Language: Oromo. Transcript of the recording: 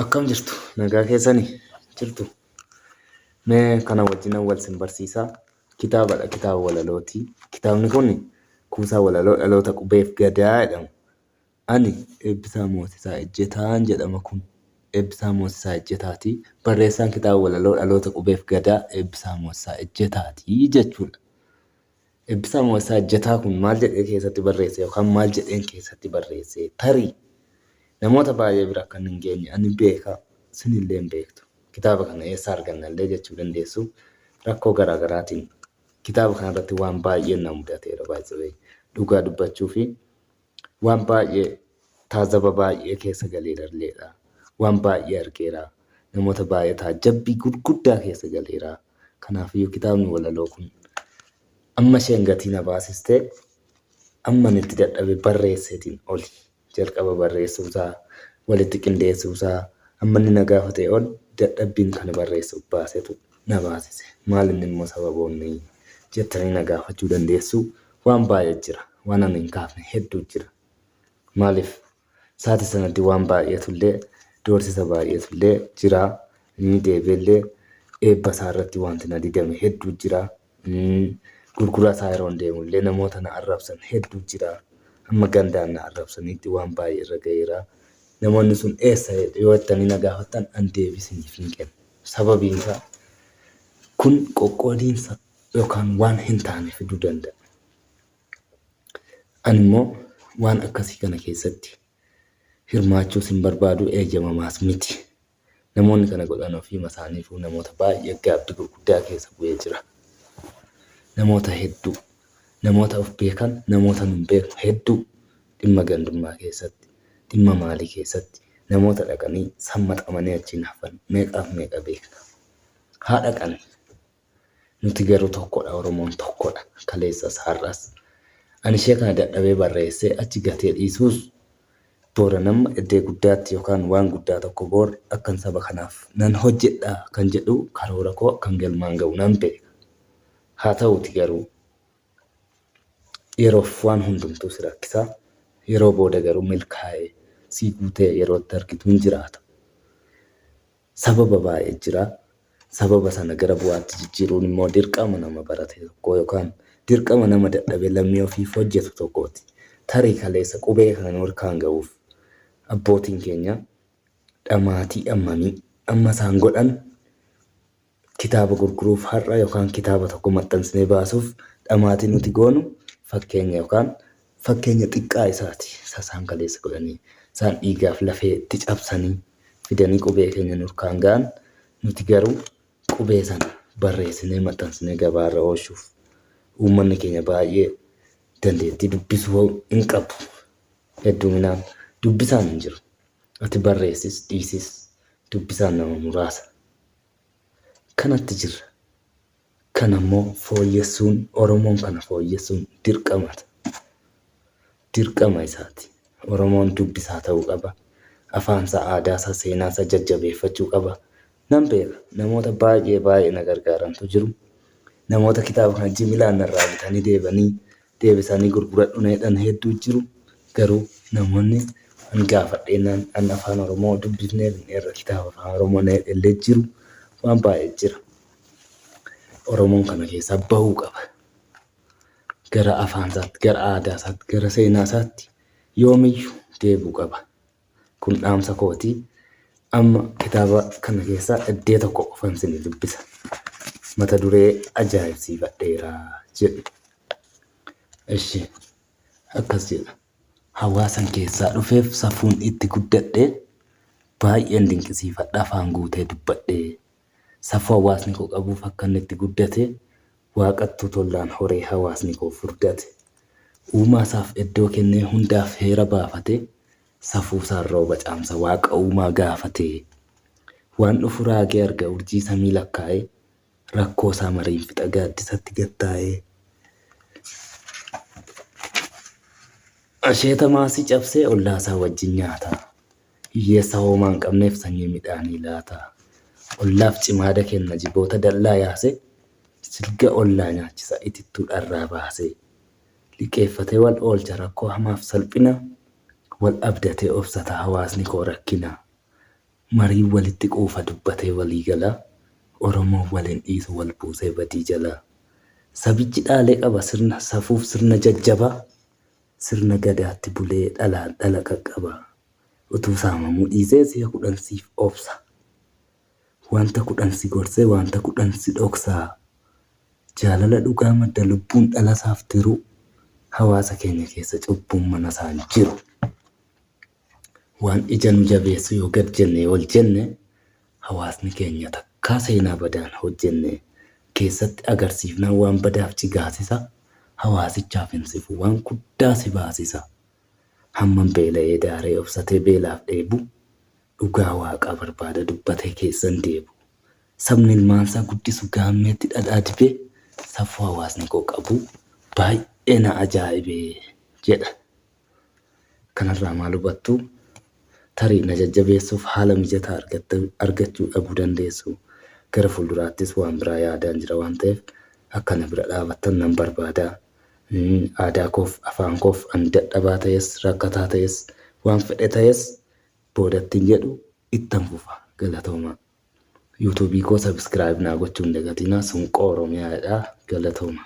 Akkam jirtu? Nagaa keessanii? Jirtu? Mee kana wajjinan wal sin barsiisaa. Kitaabadha, kitaaba walalooti. Kitaabni kun kuusaa walaloo dhaloota qubeef gadaa jedhama. Ani Eebbisaa Moosisaa Ejjetaan jedhama kun. Eebbisaa Moosisaa Ejjetaati. Barreessaan kitaaba walaloo dhaloota qubeef gadaa Eebbisaa Moosisaa Ejjetaati jechuudha. Eebbisaa Moosisaa Ejjetaa kun maal jedhee keessatti barreesse yookaan maal jedheen keessatti barreesse? Tarii namoota baay'ee bira akka inni hin geenye ani beeka, isinillee hin beektu. Kitaaba kana eessaa arganna illee jechuu dandeessu. Rakkoo garaa garaatiin kitaaba kana irratti waan baay'een na mudateera by the way. Dhugaa dubbachuu fi waan baay'ee taazaba baay'ee keessa galeera illeedha. Waan baay'ee argeera. Namoota baay'ee taajjabbii gurguddaa keessa galeera. Kanaafiyyuu kitaabni walaloo kun amma isheen gatii na baasiste amman itti dadhabe barreesseetiin oli. Jalqaba barreessuusaa, walitti qindeessuusaa, amma inni na gaafatee ol dadhabbiin kana barreessuuf baasetu na baasise. Maal inni immoo sababoonni jettanii na gaafachuu dandeessu. Waan baay'ee jira. Waan ani hin kaafne hedduu jira. Maaliif Sa'aatii sanatti waan baay'eetullee doorsisa baay'eetullee jira. Inni deebi'ellee eebba isaa irratti wanti na didame hedduu jira. Gurguraa isaa yeroon deemullee namoota na arrabsan hedduu jira. Amma gandaan na arrabsaniitti waan baay'ee irra ga'eera. Namoonni sun eessa yoo jettanii na gaafattan an deebii isiniif hin kennu. Sababiin isaa kun qoqqoodiinsa yookaan waan hin taane fiduu danda'a. Ani immoo waan akkasii kana keessatti hirmaachuus hin barbaadu, eeyyamamaas miti. Namoonni kana godhan ofiima isaaniifuu namoota baay'ee gaabbii gurguddaa keessa bu'ee jira. Namoota hedduu, namoota of beekan, namoota nun beeknu hedduu dhimma gandummaa keessatti, dhimma maalii keessatti namoota dhaqanii sammaxamanii achiin hafan meeqaaf meeqa beekna. Haa dhaqani. Nuti garuu tokkodha, Oromoon tokkodha. Kaleessas har'as. Ani ishee kana dadhabee barreessee achi gatee dhiisuus boora nama iddee guddaatti yookaan waan guddaa tokko boor akkan saba kanaaf nan hojjedha kan jedhu karoora koo akkan galmaan ga'u nan beeka. Haa ta'uuti garuu yeroof waan hundumtuu si rakkisa. Yeroo booda garuu milkaa'ee sii guutee yeroo itti argitu hin jiraata. Sababa baay'ee jira. Sababa sana gara bu'aatti jijjiiruun immoo dirqama nama barate tokkoo yookaan dirqama nama dadhabee lammii ofiif hojjetu tokkooti. Tarii kaleessa qubee kana nu harkaan ga'uuf abbootiin keenya dhamaatii ammamii amma isaan godhan kitaaba gurguruuf har'a yookaan kitaaba tokko maxxansinee baasuuf dhamaatii nuti goonu fakkeenya yookaan fakkeenya xiqqaa isaati. Isa isaan kaleessa godhanii isaan dhiigaaf lafee itti cabsanii fidanii qubee keenya nurkaan ga'an nuti garuu qubee sana barreessinee maxxansinee gabaarra oolchuuf uummanni keenya baay'ee dandeettii dubbisuu hin qabu. Hedduminaan dubbisaan hin jiru. Ati barreessis dhiisis dubbisaan nama muraasa. Kanatti jirra. Kana immoo fooyyessuun Oromoon kana fooyyessuun dirqama dirqama isaati. Oromoon dubbisaa ta'uu qaba. Afaansaa, aadaasaa, seenaasaa jajjabeeffachuu qaba. Nan beeka namoota baay'ee baay'ee na gargaarantu jiru. Namoota kitaaba kana jimilaan narraa bitanii deebanii deebisanii gurguradhu na jedhan hedduu jiru. Garuu namoonni an gaafadheennaan an afaan Oromoo dubbifnee irra kitaaba afaan Oromoo na jedhellee jiru. Waan baay'ee jira. Oromoon kana keessaa bahuu qaba. Gara afaan isaatti, gara aadaa isaatti, gara seenaa isaatti yoomiyyuu deebi'uu qaba. Kun dhaamsa kooti. Amma kitaaba kana keessaa iddee tokko qofan isinii dubbisa. Mata duree ajaa'ibsiifadheera jedhu. Ishi akkas jedha. Hawaasan keessaa dhufeef safuun itti guddadhe baay'een dinqisiifadha afaan guutee dubbadhe. Safuu hawaasni koo qabuuf akka inni itti guddate Waaqattuu tollaan horee hawaasni koo furdate. Uumaasaaf iddoo kennee hundaaf heera baafate Safuusaan rooba caamsa Waaqa uumaa gaafate. Waan dhufu raagee arga urjii samii lakkaa'ee Rakkoosaa mariin fixa gaaddisatti gad taa'ee. Asheeta maasii cabsee ollaasaa wajjin nyaata. Hiyyeessa hoomaa hin qabneef sanyii midhaanii laata. Ollaaf cimaada kenna jiboota dallaa yaase, silga ollaa nyaachisa itittuu dharraa baase. Liqeeffatee wal oolcha rakkoo hamaaf salphina, wal abdatee obsata hawaasni koo rakkina. Mariin walitti quufa dubbatee walii gala. Oromoon wal hin dhiisu wal buusee badii jala. Sabichi dhaalee qaba sirna safuuf sirna jajjabaa. Sirna Gadaatti bulee dhalaan dhala qaqqaba. Utuu saamamuu dhiisee si'a 10 siif obsa. Wanta 10 si gorsee wanta 10 si dhoksa. Jaalala dhugaa madda lubbuun dhalasaaf tiruu. Hawaasa keenya keessa cubbuun manasaa hin jiru. Waan ija nu jabeessu yoo gad jennee ol jenne hawaasni keenya takkaa seenaa badaan hojjenne keessatti agarsiifnaan waan badaaf cigaasisa, hawaasichaaf hin sifu waan guddaa si baasisa. Hamman beela'ee daaree obsatee beelaaf dheebu, dhugaa waaqaa barbaada dubbatee keessan deebu. Sabni ilmaansaa guddisu gaammeetti dhadhaa dibee safuu hawaasni koo qabu baay'ee na ajaa'ibe jedha. Kanarraa maal hubattu? Tarii na jajjabeessuuf haala mijataa argachuu dhabuu dandeessu. Gara fuulduraattis waan biraa yaadaan jira waan ta'eef akka na bira dhaabattan nan barbaada. Aadaa koof, afaan koof ani dadhabaa ta'es, rakkataa ta'es, waan fedhe ta'es boodatti hin jedhu ittan fufa. Galatoomaa. Yuutuubii koo subscribe naa gochuu hin dagatinaa. Sunqoo Oromiyaa jedha. Galatooma.